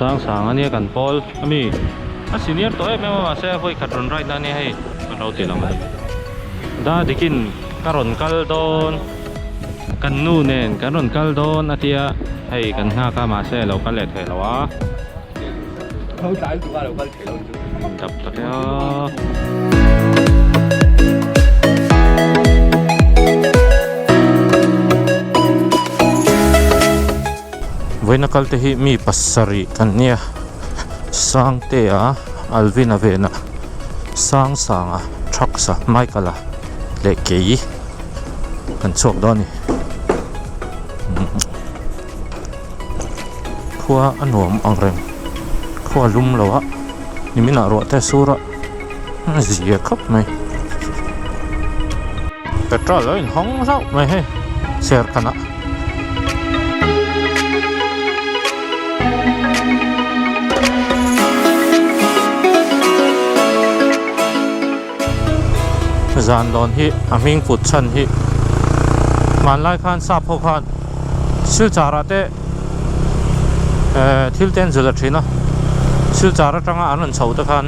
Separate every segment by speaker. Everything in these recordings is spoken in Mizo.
Speaker 1: Sang sang ania kan pawl ami a senior tawh em em a mahse a vawi khat rawn ride na ania hei kan lo ti lang a ni. Da dikin ka rawn kal dawn kan nu nen kan rawn kal dawn a tia hei kan nghak a mahse a lo kal leh thei lo a. Dap tak e a. Vawiina kal te hi mi pasarih kan nia Sangtea Alvina vena Sangsanga Thaksa Michaela leh kei kan chhuak dawn a ni khua a nuam ang reng khua a lum lo a nimin ah ruah te a sur a a zia khawp mai petrol a inhawng hlauh mai hei serkhanah. Zan dawn hi a hming put chhan hi hmanlai khan sap ho khan silchar ah te ehh thil te an zilh a thin a silchar atanga an rawn chho te khan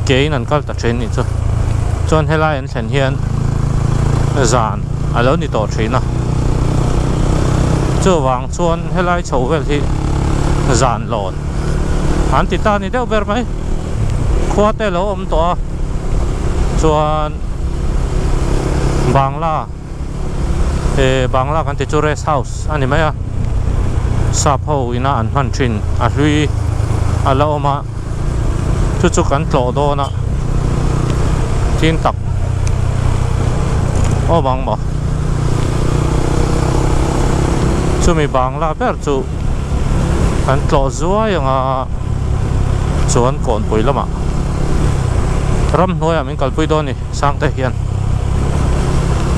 Speaker 1: ke in an kal ta thin anih chu chuan helai an thlen hian zan a lo ni tawh thin a chuvang chuan helai chho vel hi zan lawn an ti ta ni deuh ber mai khua te lo awm tawh a chuan bangla eh bangla kan ti chu rest house a ni mai a sap ho ina an hman thin a hlui a la awm a chu chu kan tlawh dawn a thing tak awm ang maw chumi bangla ber chu kan tlawh zuai ang a chuan kawnpui lamah ramhnuaiah min kalpui dawn a ni sangte hian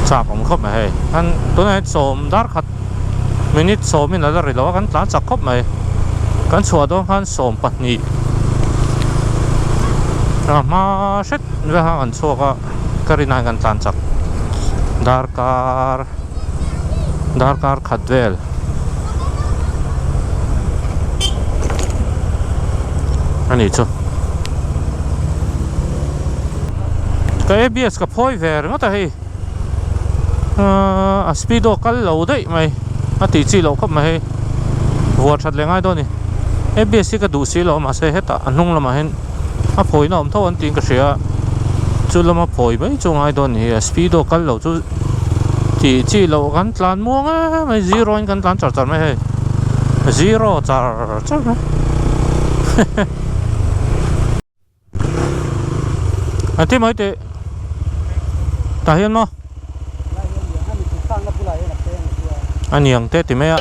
Speaker 1: chak awm khawp mai hei an tunah hian sawm dar khat minute sawmin a la ri lo a kan tlan chak khawp mai kan chhuah dawn khan 12 a hma hret vel kha kan chhuak a ka rinah hian kan tlan chak darkar darkar khat vel a nih chu ka A_B_S ka phawi ve ringawt a hei. Ahh a speedo kal lo daih mai a tih chi loh khawp mai hei vuah that leh ngai dawn a ni abs hi ka duh si lo mahse hetah a hnung lamah hian a phawina awm tho an tiin ka hria a chu lama phawi mai chu ngai dawn a ni hei a speedo kal lo chu tih chi loh kan tlan muang em mai zero in kan tlan char char mai hei zero char char mai hehe. An ti mai teh tah hian maw a niang te ti mai a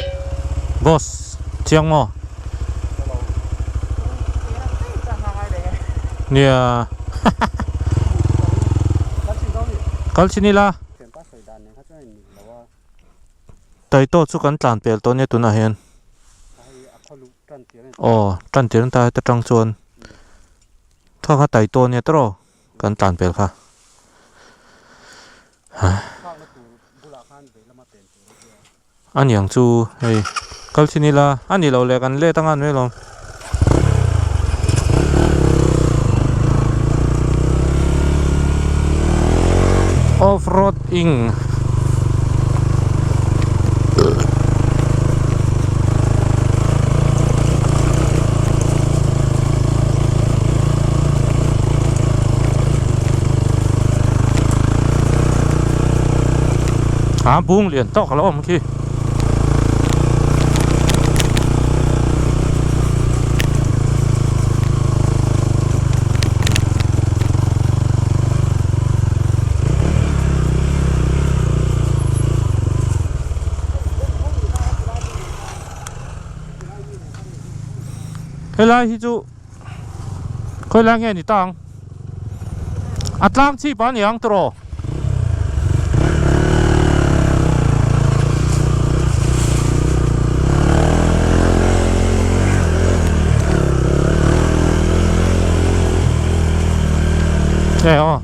Speaker 1: boss chiang maw nia kal chin ila taito chu kan tlan pel tawh nia tunah hian aw tan tir an ta heta tang chuan. Kha kha tai tawn nia tawrh aw kan tlan pel kha a niang chu hei kal chin ila a ni lo leh kan let anga an mai alawm. Off road ing. A bung lian tawk a lo awm khi. Helai hi chu khawilai nge ni ta ang a tlang chhip a ni ang tawh aw e aw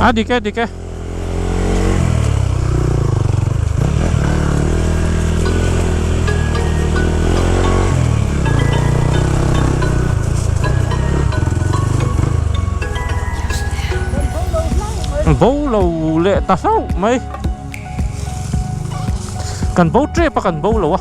Speaker 1: a dik e dik e. Bo lo leh ta hlauh mai. Kan bo tep a kan bo lo a.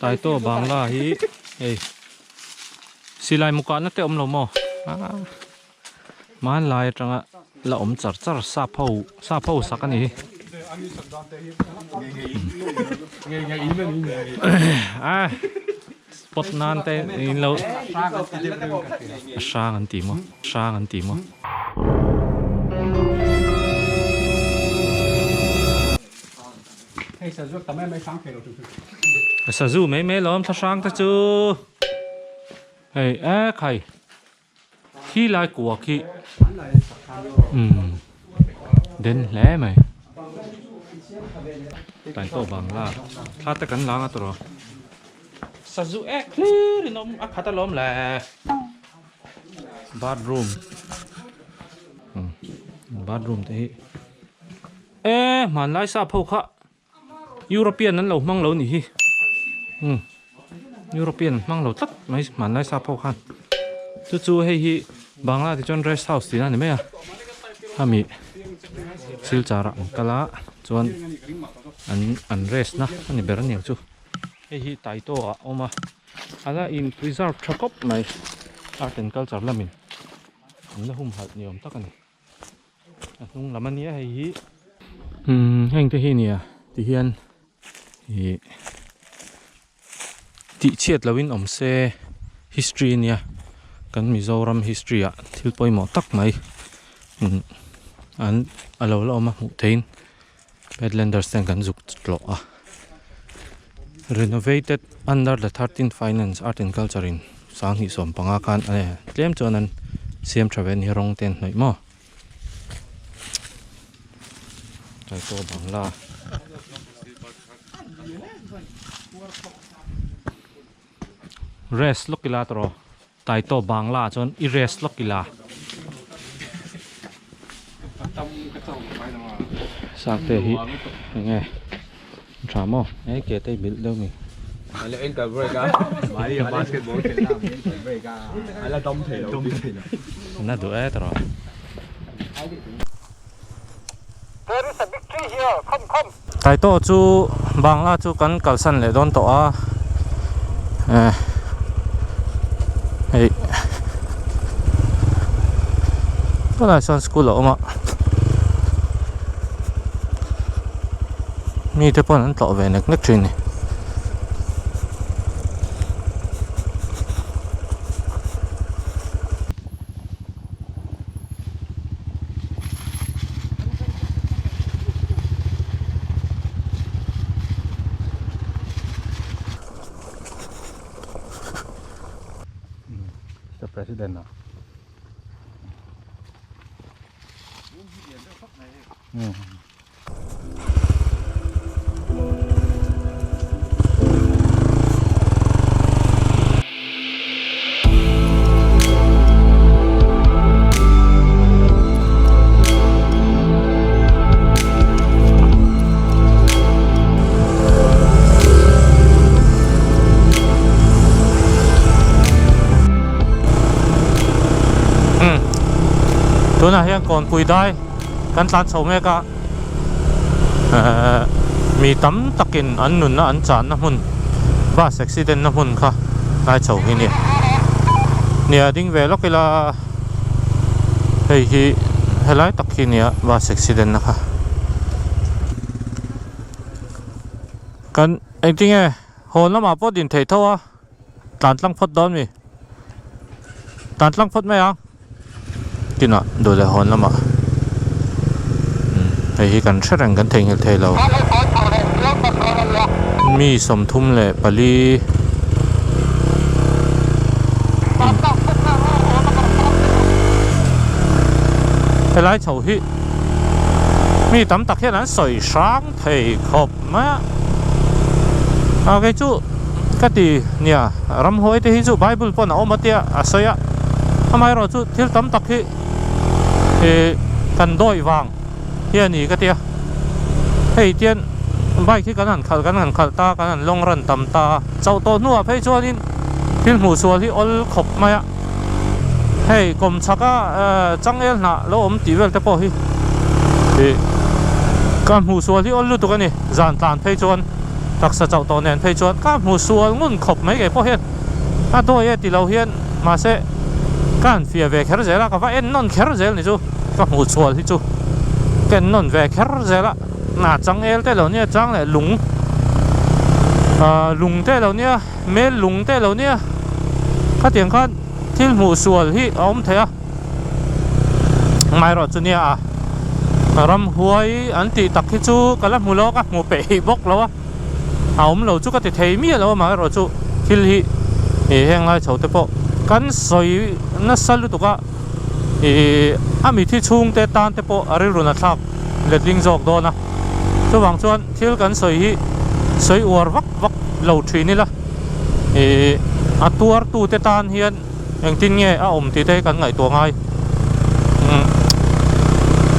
Speaker 1: Taito Bangla hi hei silai mukahna te awm lo maw hmanlai atanga la awm char char sap ho sap ho sak a ni hi a spot nan te in lo a hrang an ti maw hrang an ti maw. Sazu mai mai lawm thlahrang te chu hei e khai. Khi lai kua khi umm den hle mai tlai pawh bangla thla te kan lang a tawrh a sazu ek hlir in awm a khat alawm le bathroom umm bathroom te hi e hmanlai sap ho kha. European an lo hmang lo nih hi umm European an hmang lo tlat mai hmanlai sap ho khan chu chu hei hi Bangla ti chuan rest house tihna a ni mai a hemi silchar ah an kal a chuan an an rest na a ni ber aniang chu hei hi Taito ah a awm a a la in preserve tha khawp mai art and culture lamin an la humhalh ni awm tak a ni. A hnung lam a nia hei hi umm heng te hi nia ti hian ih tih chhiat loh in awm se history a nia kan Mizoram history ah thil pawimawh tak mai umm an a lo la awm a hmuh theihin Headlanders ten kan zuk tlawh a renovated under the 13 finance art and culture in sanghnih 15 khan a tlem chuan an siam tha ve a ni rawng te an hnawih maw taitaw bangla rest lawk ila tawh Taitaw Bangla chuan i rest lawk ila. Sakte hi enge tha maw e ke te bilh deuh mi. Na duh e tawh. Taitaw chu Bangla chu kan kalsan leh dawn tawh a eh hei tunah sawn school a awm a mite pawh an tlawh ve nek nek thin a ni. Mr. President ah. Hmm. Tunah hian kawnpui dai kan tlan chho mek a ehh mi tam takin an nunna an channa hmun bus accident na hmun kha tlai chho hi nia nia ding ve lawk ila hei hi helai tak hi nia bus accident na kha kan engtinge hawn lamah pawh din theih tho a tlan tlang phawt dawn mi tlan tlang phawt mai ang kinah duh leh hawn lamah hei hi kan hre reng kan theihnghilh thei lo. Mi 34 Helai chho hi mi tam tak hian an sawi hrang thei khawp mai a. A kei chu ka ti nia ramhuai te hi chu bible pawn a awm a tia a sawi a amaherawh chu thil tam tak hi ih kan dawih vang hi a ni ka tia hei tian bike hi kan han khalh kan han khalh ta kan han long run tam ta a chauh tawh hnuah phei chuanin thil hmuh sual hi awl khawp mai a hei kawm chhak a changel hnah lo awm tih vel te pawh hi ih ka hmuh sual hi awl lutuk a ni zan tlan phei chuan taksa chauh tawh nen phei chuan ka hmuh sual ngun khawp mai kei pawh hian a dawi e ti lo hian mahse ka han fiah ve kher zel a ka va en nawn kher zel ni chu ka hmuh chhual hi chu ka en nawn ve kher zel a na changel te lo nia chang leh lung ah lung te lo nia mel lung te lo nia khatiang khan thil hmuh sual hi a awm thei a amaherawh chu nia a ramhuai an tih tak hi chu ka la hmu lo a ka hmu peih bawk lo a. a awm lo chu ka ti thei miah lo amaherawh chu thil hi ih heng lai chho te pawh kan sawi nasa lutuk a ih a mithi chhung te tan te pawh a rilru na thlak letling zawk dawn a chuvang chuan thil kan sawi hi sawi uar vak vak lo thin ila ih a tuar tu te tan hian engtin nge a awm tih te hi kan ngaihtuah ngai umm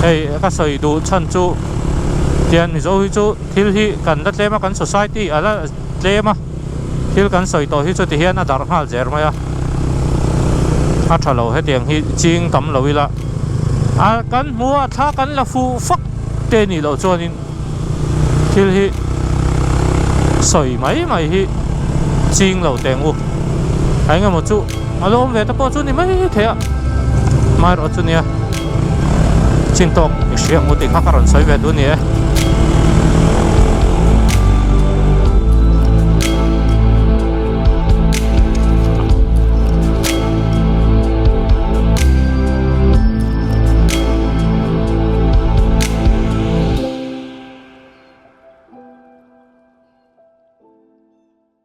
Speaker 1: hei ka sawi duh chhan chu tian Mizo hi chu. Thil hi kan la tlem a, kan society a la tlem a, thil kan sawi tawh hi chuti hian a darh nghal zer mai a, a tha lo hetiang hi ching tam lo ila a kan hmu a thla kan la fuh fak te nih loh chuanin thil hi sawi mai mai hi ching lo teng u a engemaw chu a lo awm ve te pawh chu ni mai thei a amaherawhchu nia chin tawk i hria ang u tih kha ka rawn sawi ve duh a ni e.